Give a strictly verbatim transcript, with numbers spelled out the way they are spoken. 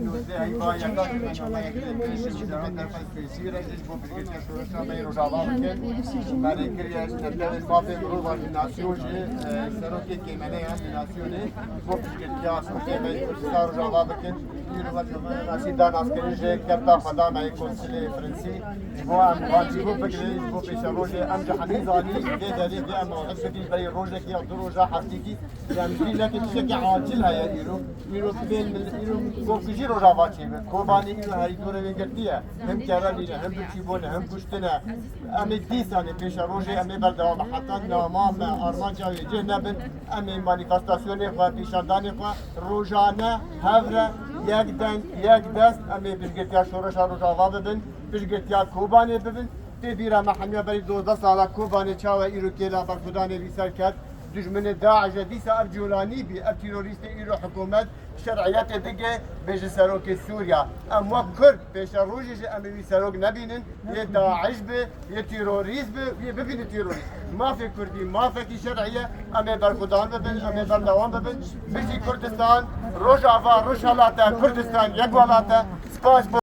Heyva yeka ji me navayekirî pêşî ji derfa derfa spêsî re jî ji bo piştgiriya şoreşa me yê Rojava bikin. Me rê kiriye ji Netewên Mafê Mirovan ji Nasyon jî, e, serokê kêmeneyan ji Nasyonê ji bo piştgiriya sokê me yê Kurdistan Rojava bikin. Îro me nasî danaskirin ji kefta xwe da me yê Konsilê Fransî. Ji bo em randevû bigirin, ji bo pêşerojê em ji hemî zanî vê derê vê em mewîd bikin berî rojekî ya du roja heftîkî. Yanî vî nekê tiştekî acil heye îro. Îro bibên mil-, îro Gokujî Rojava çêbe. Kobanê îro herî dûre wê girtiye. Him kere bîne, him birçîbûne, him kuştine. Em ê dîsanê pêşerojê em ê berdewam be. Heta nama me armanca wê cih nebin. Em ê manîfestasyonê xwe, pêşandanê xwe rojane, hev re, yek deng, yek dest, em ê piştgirtiya şoreşa Rojava bibin, piştgirtiya Kobanê bibin. Tê bîra me hemiya berî dozdeh sala Kobanê çawa îro kêla berxwedanê vî ser ket. Dijminê DAIŞ e, dîsa ev colanî bî, ev terorîstê îro hikûmet şer'iyetê dige, bêje serokê Sûriya. Em wek Kurd pêşerojê jî em ê wî serok nebînin, yê DAIŞ bi, yê terorîst bi, yê bibîne terorîst. Mafê Kurdî, mafekî şer'î ye, em ê berxwedan bibin, em ê berdewam bibin. Bijî Kurdistan, Rojava, Rojhelate, Kurdistan, yek welat e. Spas bo